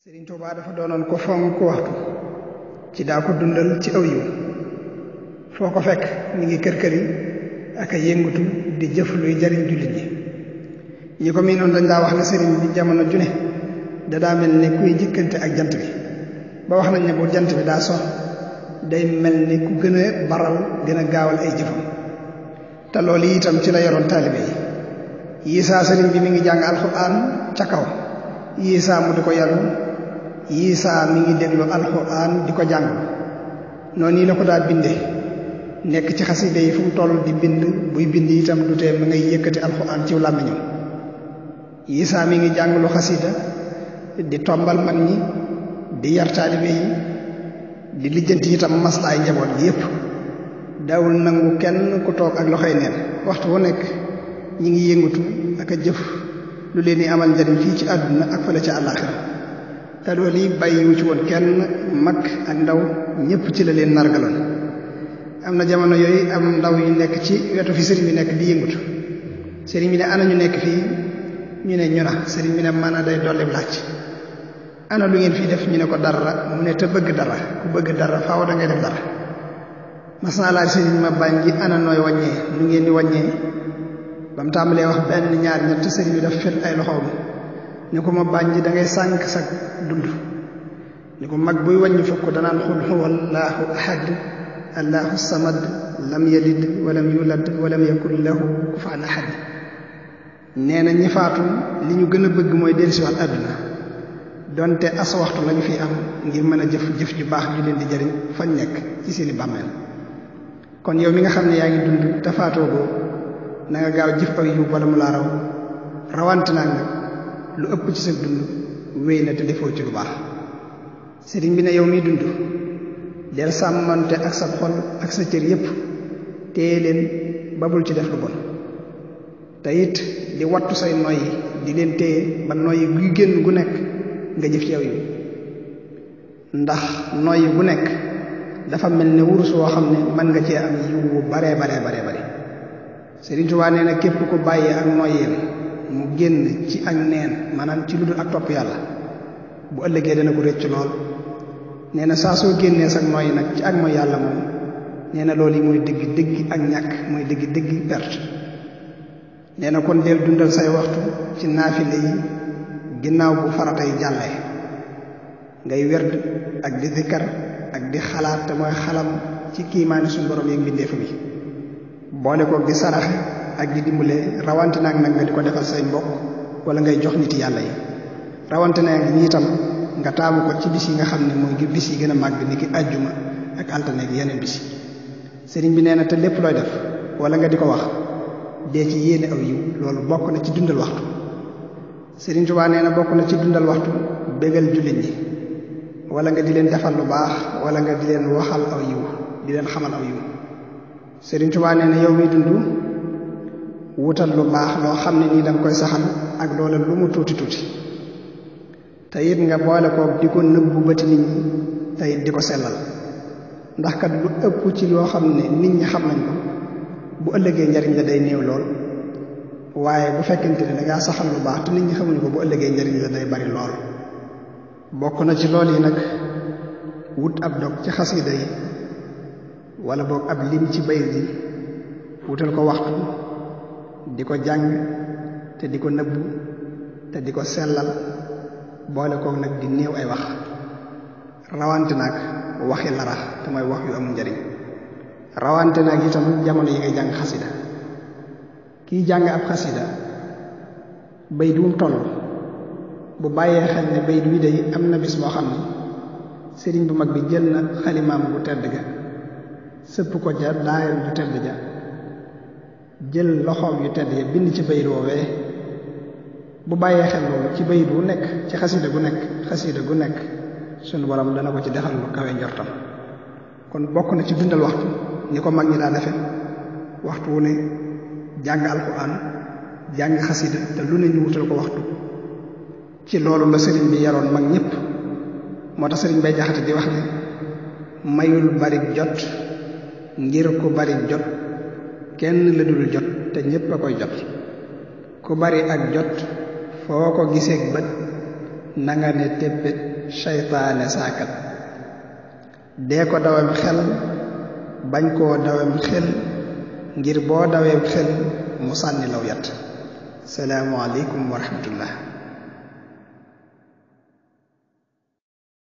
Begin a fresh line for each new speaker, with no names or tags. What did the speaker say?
Sëriñ Tuubaa dafa doonoon ko fonk waxtu ci daa ko dundal ci aw yiw foo ko fekk mi ngi kër-këri ak a yëngutu di jëf luy jariñ jullit ñi ñi ko miinoon dañ daa wax ne sëriñ bi jamono june dadaa mel ne kuy jëkkante ak jant bi ba wax nañ ne bu jant bi daa so day mel ne ku gën a baral gën a gaawal ay jëfam te loolu itam ci la yoroon taalibe yi saa sëriñ bi mi ngi jàng alxuraan ca kaw yii saa mu di ko yaru yii saa mi ngi déglu alxuraan di ko jàng noonu yi la ko daa binde nekk ci xaside yi fu mu toll di bind buy bind itam du tee ma ngay yëkkati alxuraan ci làmmiñam yii saa mi ngi jàng lu xasida di tombal mag ñi di yar taalibe yi di lijjanti itam maslaay njaboot gi yépp daawul nangu kenn ku toog ak loxoy neen waxtu wu nekk ñi ngi yëngutu ak a jëf lu leen di amal njariñ fii ci àdduna ak fële ca àllaaxira te loolu yi bàyyiwu ci woon kenn mag ak ndaw ñépp ci la leen nargaloon am na jamono yooyu am ndaw yu nekk ci wetu fi sëriñ bi nekk di yëngutu sëriñ bi ne ana ñu nekk fii ñu ne ñu na sëriñ bi ne mën a day dolli laaj ana lu ngeen fii def ñu ne ko dara mu ne te bëgg dara ku bëgg dara faaw da ngay def dara mas naa laaj sëriñ ma bànji ana nooy wàññee lu ngeen di wàññee ba mu tàmbalee wax benn ñaar ñett sëriñ bi daf fet ay loxoom ni ko ma bànji da ngay sànk sa dund ni ko mag buy wàññi fukk danaan xul huwallaahu ahad allahu samad lam yalid walam yulad walam yakun lahu kufuwan ahad nee na ñi faatu li ñu gën a bëgg mooy dellusiwaat àdduna donte as waxtu lañu fi am ngir mën a jëf ju baax ju leen di jariñ fañ nekk ci seeni bàmmeel kon yow mi nga xam ne yaa ngi dund te faatoo boo na nga gaaw jëf aw yiw bala mu laa raw rawante naa nag lu ëpp ci sa dund wéy na te defoo ci lu baax sëriñ bi ne yow miy dund del sàmmante ak sa xol ak sa cër yépp téye leen babul ci def lu bon te it di wattu say noyyi di leen téye ba noyyi guy génn gu nekk nga jëf ci aw yiw ndax noyyi gu nekk dafa mel ne wurus woo xam ne mën nga cee am yiw wu bare Sëriñ Tuubaa nee na képp ku bàyyee ak noyyeen mu génn ci ak neen maanaam ci lu dul ak topp yàlla bu ëllëgee dana ko réccu lool nee na saa soo génnee sag noyyi nag ci ak mooy yàlla moom nee na loolu yi mooy dëgg ak ñàkk mooy dëgg perte nee na kon del dundal say waxtu ci naafile yi ginnaaw bu farata yi jàllee ngay werd ak di zikkar ak di xalaat te mooy xalam ci kiimaani suñu borom yeeg mbindeefam yi boole koog di saraxe ak di dimbale rawante naag nag nga di ko defal say mbokk wala ngay jox nit yàlla yi rawante naag ñi itam nga taamu ko ci bis yi nga xam ne mooy bis yi gën a màgg ni ki àjjuma ak altine ak yeneen bis sëriñ bi nee na te lépp looy def wala nga di ko wax dee ci yéene aw yiw loolu bokk na ci dundal waxtu sëriñ Tuubaa nee na bokk na ci dundal waxtu bégal jullit ñi wala nga di leen defal lu baax wala nga di leen waxal aw yiw di leen xamal aw yiw Sëriñ Tuubaa nee na yow miy dund wutal lu baax loo xam ne nii danga koy saxal ak loola lu mu tuuti te it nga boole koog di ko nëbbu bëti nit ñi te it di ko sellal ndax kat lu ëpp ci loo xam ne nit ñi xam nañ ko bu ëllëgee njariñ la day néew lool waaye bu fekkente ne dangaa saxal lu baax te nit ñi xamuñu ko bu ëllëgee njariñ la day bari lool bokk na ci lool yi nag wut ab dog ci xasida yi wala boog ab lim ci bayit yi wutal ko waxtu di ko jàng te di ko nëbbu te di ko sellal boole koog nag di néew ay wax rawante naag waxi larax te mooy wax yu amul njariñ rawante naag itam jamono yi ngay jàng xasida kiy jàng ab xasida bayit wu mu toll bu bàyyee xel ne bayit wi day am na bis boo xam ne sëriñ bu mag bi jël na xalimaam bu tedd ga sëpp ko ja daayam ju tedd ja jël loxoom yu tedd ya bind ci bayit woowee bu bàyyee xel loolu ci bayit wu nekk ci xasida gu nekk sunu borom dana ko ci defal lu kawe njortam kon bokk na ci dundal waxtu ni ko mag ñi daa defe waxtu wu ne jàng alxuraan jàng xasida te lu ne ñu wutal ko waxtu ci loolu la sëriñ bi yaroon mag ñépp moo tax sëriñ Bay Jaxate di wax ne mayul bari jot ngir ku bari jot kenn la dul jot te ñépp a koy jot ku bari ak jot foo ko gisee bët nanga ne téppét seytaane saakat dee ko dawam xel bañ koo dawam xel ngir boo daweem xel mu sànni law yat salaamu aleykum wa rahmatullah